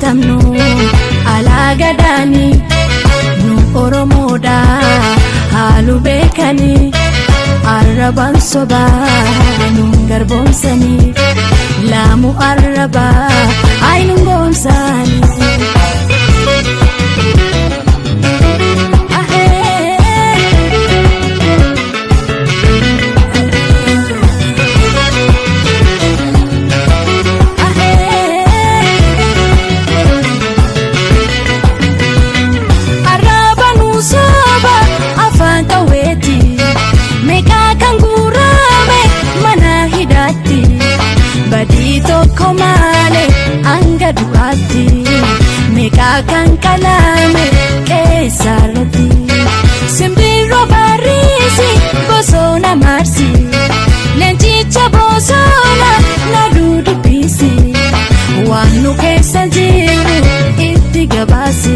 Bitamnu alaa gadaanii nu Oromoodha haalu beekanii arrabaan sobaa nu garboomsanii laamu arrabaa ay nu goomsanii. Arraba nu soba afaan qawweeti meeqaa kan guurame mana hidhaatti badii tokko malee hanga du'aatti meeqaa kan qalame qeessarratti simbirroo barriisi bosona marsi leencicha bosona na dudubbisi waan nu keessa jiru itti gabaasi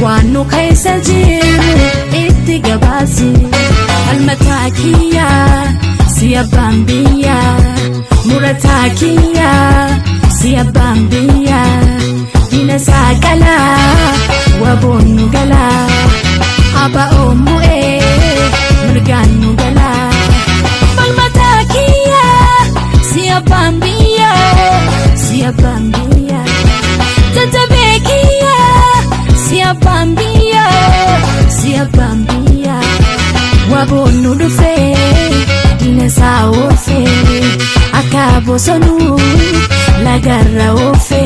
waan nu keessa jiru itti gabaasi. Falmataa kiyyaa si abbaan biyyaa, murataa kiyyaa si abbaan biyyaa, diina saaqalaa waboon nu galaa, aba'oon mu'ee mirgaan nu galaa. Falmataa kiyyaa si abbaan biyyaa, si abbaan biyyaa, jajjabee kiyyaa si abbaan biyyaa, si abbaan biyyaa, waboon nu dhufee diina isaa oofee akka bosonuu lagarra oofee.